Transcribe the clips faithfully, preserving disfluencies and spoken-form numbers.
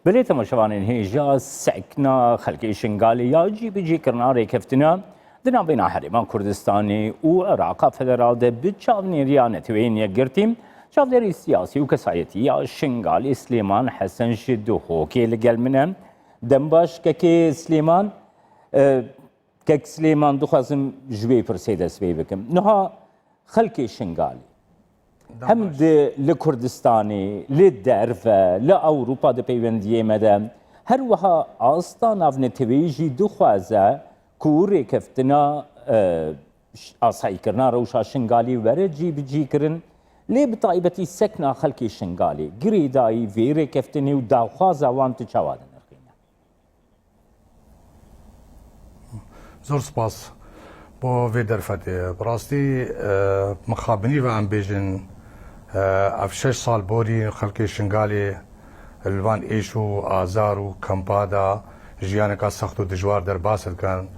Belê temaşevanên hêja, sekna xelkê Şingalê ya cîbicîkirina rêkeftina di navbeyna Herêma Kurdistanê û Iraqa Federal de bi çavnêriya Neteweyên Yekgirtî, çavdêrê siyasî û kesayetî ya Şingalê Silêman Hesen ji Duhokê li gel min e. Dem baş kekê Silêman. E, Kek Silêman, dixwazim ji wê pirsê dest pê bikim. Niha xelkê Şingalê hem di, li Kurdistanê, li derve, li Ewropa di peywendiyê me de, her wiha asta navneteweyî jî dixwaze ku rêkeftina, e, ş-, asayîkirina rewşa Şingalê were cîbicîkirin. Lê bi taybetî sekna xelkê Şingalê, girêdayî vê rêkeftinê û daxwaza wan tu çawa dinirxîne? Zor spas bo vê derfetê. Bi rastî, e, mixabinî ve em bêjin, e, ev şeş sal borî xelkê Şingalê li van êş û azar û kampa de jiyaneka sext û dijwar derbas dikin.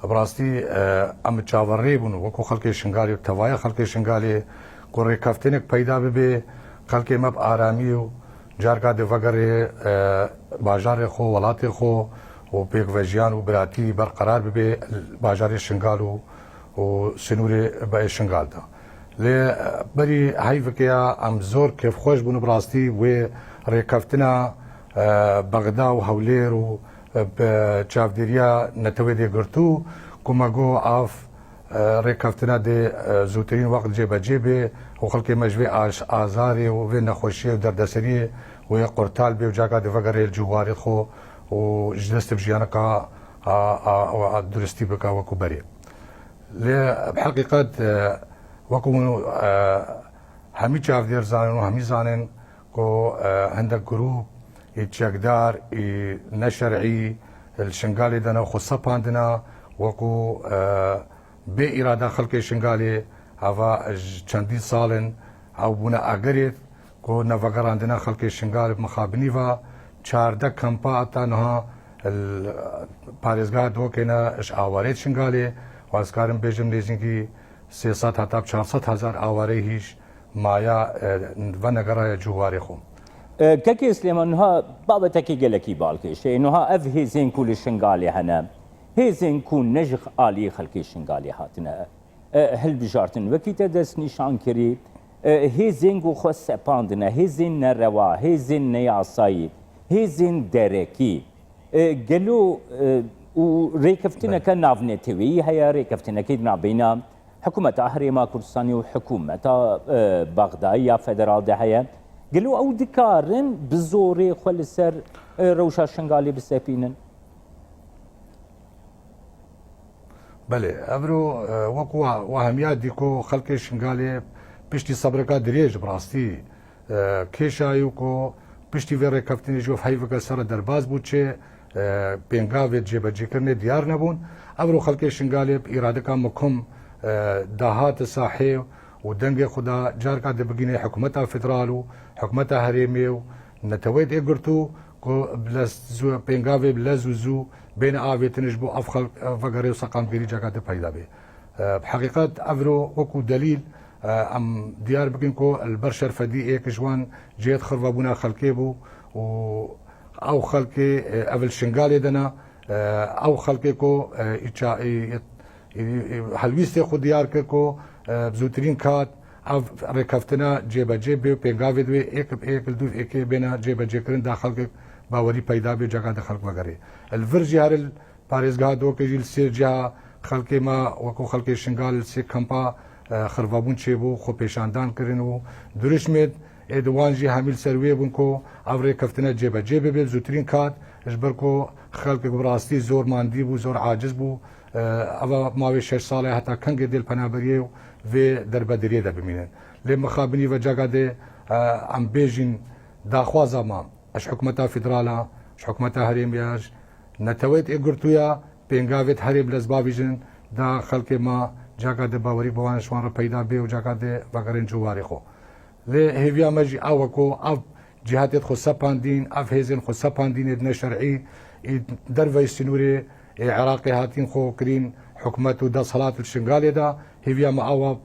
Bi rastî, e, em çaverê bûn wekû xelkê Şingalê û tevaya xelkê Şingalê ku rêkeftinek peyda bibe, xelkê me bi aramî û carka di vegerê, e, bajarê xwe, welatê xwe û pêkvejiyan û biratî berqerar bibe li bajarê Şingal û, û sinûrê be Şingal de. Lê, e, berî heyveke ya em zor kêfxweş bûn bi rastî wê rêkeftina, e, Bexda û Hewlêr û, e, bi çavdêriya Netewê Yekgirtû ku me got ev e, rêkeftina dê, e, zûtirîn wext cêbecê bê û xelkê me ji vê aş-, azarê û vê nexweşiyê û derdeseriyê wê qurtal bê û caka dê vegerê li cûwarê xwe û ji dest bi jiyaneka a, a, a, a duristî bike wekû berê. Lê bi heqîqet, e, wekû, e, hemî çavdêr zanin û hemî zanin ku, e, hindek grûp ê çekdar, ê neşer'î li Şingalê de ne xwe sepandine, wekû, e, bê îrada xelkê Şingalê heva ji çendîn sal in ew bûne egerê ku nevegerandina xelkê Şingalê bi mixabinî ve çardeh kampa heta niha li parêzgeha Duhokê ne ji awarê Şingalê, wan ez karim bêjim nêzîkî sê sed heta çar sed hezar awareyî hîş maya, e, venegeraye cûwarê xwe. E, Kekê Silêman, niha babetekî gelekî balkêş e. Niha ev hêzên ku li Şingalê hene, hêzên ku ne ji aliyê xelkê Şingalê hatine, e, hilbijartin, wekî te destnîşan kirî, e, hêzên ku xwe sepandine, hêzên nerewa, hêzên neyasayî, hêzên derekî, e, gelo, e, û rêkeftineke navneteweyî heye, rêkeftinekê di navbeyna Hikûmeta Herêma Kurdistanê û hikûmeta, e, Bexdayî ya federal de heye. Gelo ew dikarin bi zorê xwe li ser, e, rewşa Şingalê bisepînin? Belê, evro, e, wekû wa, wa hemiya dî ku xelkê Şingalê piştî sebreka dirêj bi rastî, e, kêşayî û ku piştî vê rêkeftinê jî heyveke ser derbas bû çê, e, pêngavê cêbecêkirinê diyar nebûn. Evro xelkê Şingalê bi îradeka mikum, e, dahate sahê û dengê xwe da carka dibigîne hikûmeta federal û hikûmeta herêmê û Neteweyê Yekgirtû ku bi lez zû, pêngavê bi lez û zû bêne avêtin ji bo ev xelk, ev vegerê û seqamgirî caka de peyda bê. E, bi heqîqet evro wekû delîl, e, em diyar bikin ku li ber şerfedî êk ji wan cihê xirvebûna xelkê bû û ew xelkê, e, ev li Şingalê de ne, e, ew xelkê ku, e, î ça-, î, î, î, î, helwîstê xwe diyar kir ku, e, bi zûtirîn kat ev rêkeftina cêbecê bê û pêngavê divê êk bi êk li dûv êkê bêne cêbecêkirin da xelkek bawerî peyda bê û caka de xelk vegerê. Li vir jî her li Parêzgeha Dokê jî li sê ciha xelkê me wekû xelkê Şingal li sê kampa, e, xirvebûn çêbû, xwe pêşandan kirin û dirûşmê ê di wan jî hemî li ser wê bûn ku ev rêkeftine cêbecê bibe, zûtirîn kat, ji ber ku xelkek bi rastî zor mandî bû, zor aciz bû, e, eva mawê şeş salê heta kengê dê li penaberiyê û vê derbediriyê de bimînin. Lê mixabinî ve caka dê, e, em bêjin daxwaza me. Ji hikûmeta federal a, ji hikûmeta herêmî ya, ji Neteweyê Yekgirtû ya, pêngavê herêm lez bavêjin, da xelkê me caka de bawerî bi wan, ji wan re peyda bê û caka de vegerin ciwarê xwe. Lê hêviya me jî ew e ku ev cihetê xwe sepandîn, ev hêzên xwe sepandîn ê di neşer'î, ê derveyî sinûrê ê Iraqê hatîn xwe kirîn, hikûmet û desthilat li Şingalê de, hêviya me ew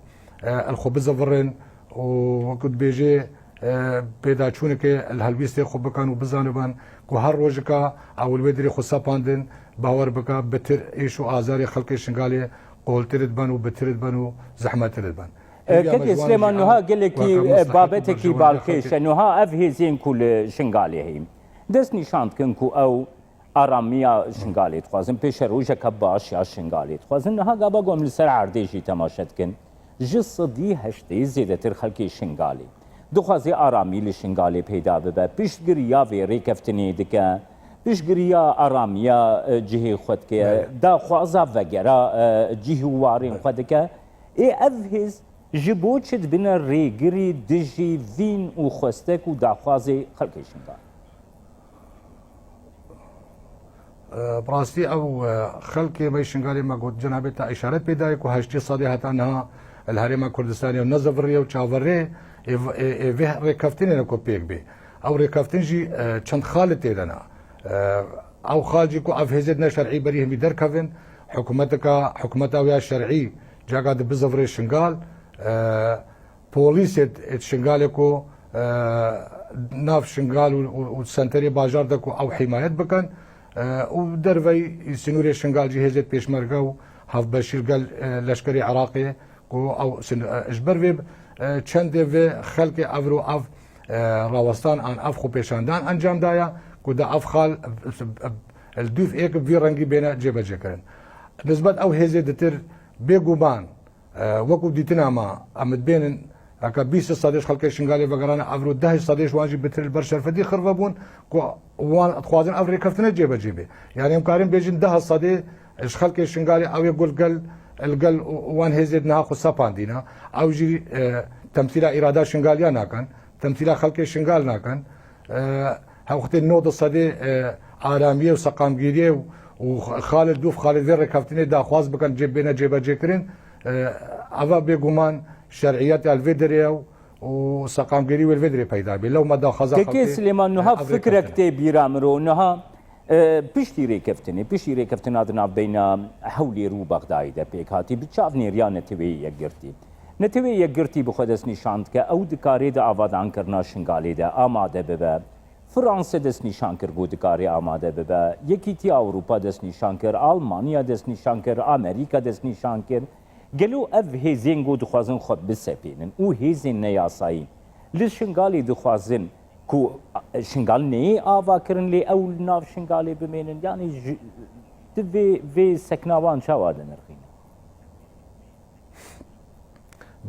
e, e, li xwe bizivirin û wekû dibêjê, e, pêdaçûneke li helwîstê xwe bikin û bizanibin ku her rojika ew li wê dirê xwe sepandin, bawer bike, bitir êş û azarê xelkê Şingalê qoltir dibin û bitir dibin û zehmetir dibin. E, Hêviya me Kekê ji wan Silêman, jî niha ew gelekî, weke e, maslahet û babeteke berjewendî xelkê balkêş e. Niha ev hêzên ku li Şingalê heyîn, dest nîşan dikin ku ew aramiya Şingalê dixwazin, pêşerojeke baş ya Şingalê dixwazin. Niha gava ku em li ser erdê jî temaşe dikin, ji sedî heştê zêdetir xelkê Şingalê dixwaze aramî li Şingalê peyda bibe. Piştgiriya vê rêkeftinê dike, piştgiriya aramiya, e, cihê xwe dike, Belê. daxwaza vegera, e, cih û warên xwe dike. Ê ev hêz ji bo çi dibine rêgirî dijî vîn û xwestek û daxwazê xelkê Şingalê? Bi rastî ew, e, xelkê me Şingalê, me got, cenabê te îşaret pê dayê ku heştê sedê heta niha li Herêma Kurdistanê ew ne zeviriye û çaverê ê, ê, ê vê rêkeftinê ne ku pêk bê. Ew rêkeftin jî, e, çend xal tê de ne. E, ew xal jî ku ev hêzê ne şerî berî hemî derkevin, hikûmeteka, hikûmeta wê ya şerî caka di bizivirê Şingal, e, polîsê ê Şingalê ku, e, nav Şingal û, û, û senterê bajar de ku ew hîmayet bikin, e, û derveyî sînorê Şingal jî hêzê pêşmerge û hevbeşî li gel, e, leşkerê Iraqê ku ew sin-, e, ji ber vê, e, çendê vê xelkê evro ev, e, rawestan an ev xwepêşandan encam daya ku da ev xal, e, li dûv êk bi vî rengî bêne cêbecêkirin. Nisbet ew hêzê ditir bêguman, E, wekû dîtina me, em dibênin, heke bîst sedê ji xelkê Şingalê vegerane, evro deh sedê ji wan jî bitir li ber şerfetî xirve bûn, ku wan dixwazin ev rêkeftine cêbecê bê. Yanî em karin bêjin deh sedê ji xelkê Şingalê ew ê gul gel, li gel wan hêzê niha xwe sepandîne. Ew jî, e, temsîla îrada Şingaliya nakin, temsîla xelkê Şingal nakin. E, hewxtê nod sedê, e, aramiyê û seqamgîriyê û, û xalê dûv xalê vê rêkeftinê daxwaz bikin cê bêne cêbecêkirin. E, eva bêguman şer'iyet ya li vê derê ye û seqamgirî wê li vê derê peyda bê. Lew me daxwaza Kekê xelkê, Silêman, e, niha ev fikrek rêkeftin. Tê bîra min ro. Niha, e, piştî rêkeftinê, piştî rêkeftina di navbeyna Hewlêr û Bexdayê de pêk hatî, bi çavnêriya Neteweyê Yekgirtî. Neteweyê Yekgirtî bi xwe dest nîşan dike, ew dikarê di avadankirina Şingalê de amade bibe. Fransa dest nîşan kir ku dikarê amade bibe. Yekîtiya Ewropa dest nîşan kir, Almanya dest nîşan kir, Amerîka dest nîşan kir. Gelo ev hêzên ku dixwazin xwe bisepênin û hêzên neyasayî li Şingalê dixwazin ku Şingal neyê ava kirin lê ew li nav Şingalê bimênin? Yanî ji, tu vê, vê sekna wan çawa dinirxîne?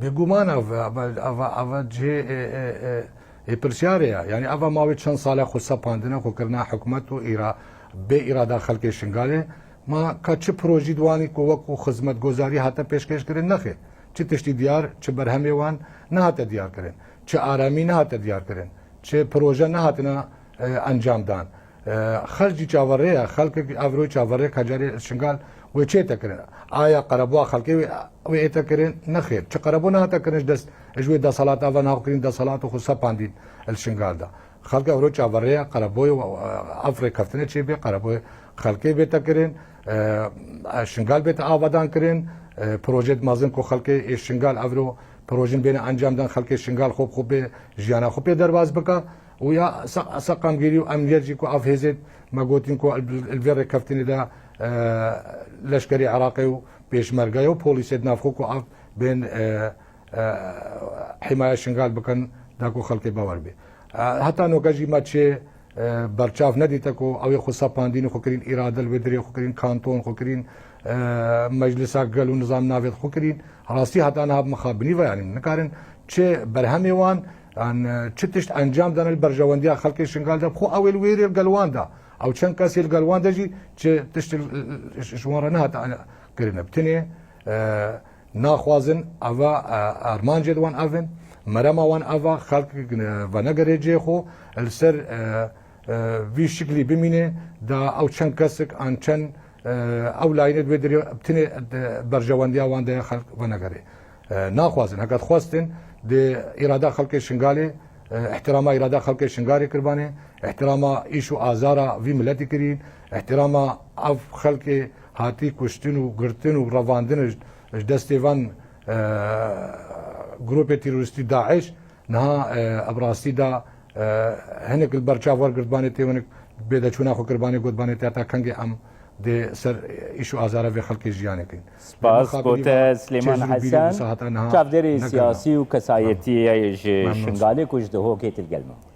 Bêguman ev, ev, ev, ev cihê, e, e, e, ê pirsyarê ye. Yanî ev ma wê çend sale xwe sepandine, xwe kirine hikûmet û îra-, bê îrada xelkê Şingalê. Ma ka çi projî di wanî ku wekû xizmetgozarî hate pêşkêş kirin? Nexêr. Çi tiştî diyar, çi berhemê wan nehate diyar kirin. Çi aramî nehate diyar kirin. Çi proje nehatine, e, encam dan. E, xercî çaverê ye, xelkek evroyê çaverê ka carê Şingal wê çê te kirin. Aya qerebûa xelkê wê, wê ê te kirin? Nexêr. Çi qerebû nehate kirin ji dest, ji wê desalata ve naxwe kirîn desalata xwe sepandîn li Şingal de. Xelk evro çaverê ye, qerebûyê, e, ev rêkeftine çê bê, qerebûyê xelkê bê te kirin, e, e, Şingal bê te avadan kirin, e, projeyê mezin ku xelkê ê Şingal evro projeyên bêne encam dan, xelkê Şingal xwe bi xwe bê jiyana xwe pê derbas bike. û ya se-, seqamgirî û emniyet jî ku ev hêzê me gotîn ku li, li vê rêkeftinê de, e, leşkerê Iraqê û pêşmerge û polîsê di nav xwe ku ev bên, e, e, hîmaya Şingal bikin da ku xelkê bawer bê. E, heta noke jî me çê, e, berçav nedîte ku ew ê xwe sepandîn û xwe kirîn îrade li wê dirê xwe kirîn kanton xwe kirîn, e, meclisa gel û nizam navê xwe kirîn. Rastî heta niha bi mixabinî ve, yanî nikarin çi berhemê wan, An, e, çi tişt encam dane li berjewendiya xelkê Şingal de, bi xwe ew ê li wê rê li gel wan de. Ew çend kesê li gel wan de jî çi tişt li, li, ji wan re nehate, e, kirine. Bi tinê, e, naxwazin eva, e, armancê di wan ev in, merema wan eva, xelk, e, venegerê cihê xwe, li ser, e, e, vî şiklî bimîne, da ew çend kesik an çend, e, ew layînê di wê dirê bi tinê, e, berjewendiya wan de xelk venegerê. E, naxwazin, heke dixwestin, di îrada xelkê Şingalê, e, îhtîrama îrada xelkê Şingalê kirbanê, îhtîrama îş û azara vî miletî kirîn, îhtîrama ev xelkê hatî kuştin û girtin û revandin ji, ji destê van, e, grûpê terorîstî DAIŞ, Niha e, ev rastî da e, hinek li ber çav wergirt banê tê hinek bêdeçûna xwe kir banê got banê tê heta kengê em dê ser îş û azara vê xelkê jiyanê kin. Spas bo te Silêman Hesen, çavdêrê siyasî û kesayetiyê ji Şingalê ku ji Dihokê til gel me.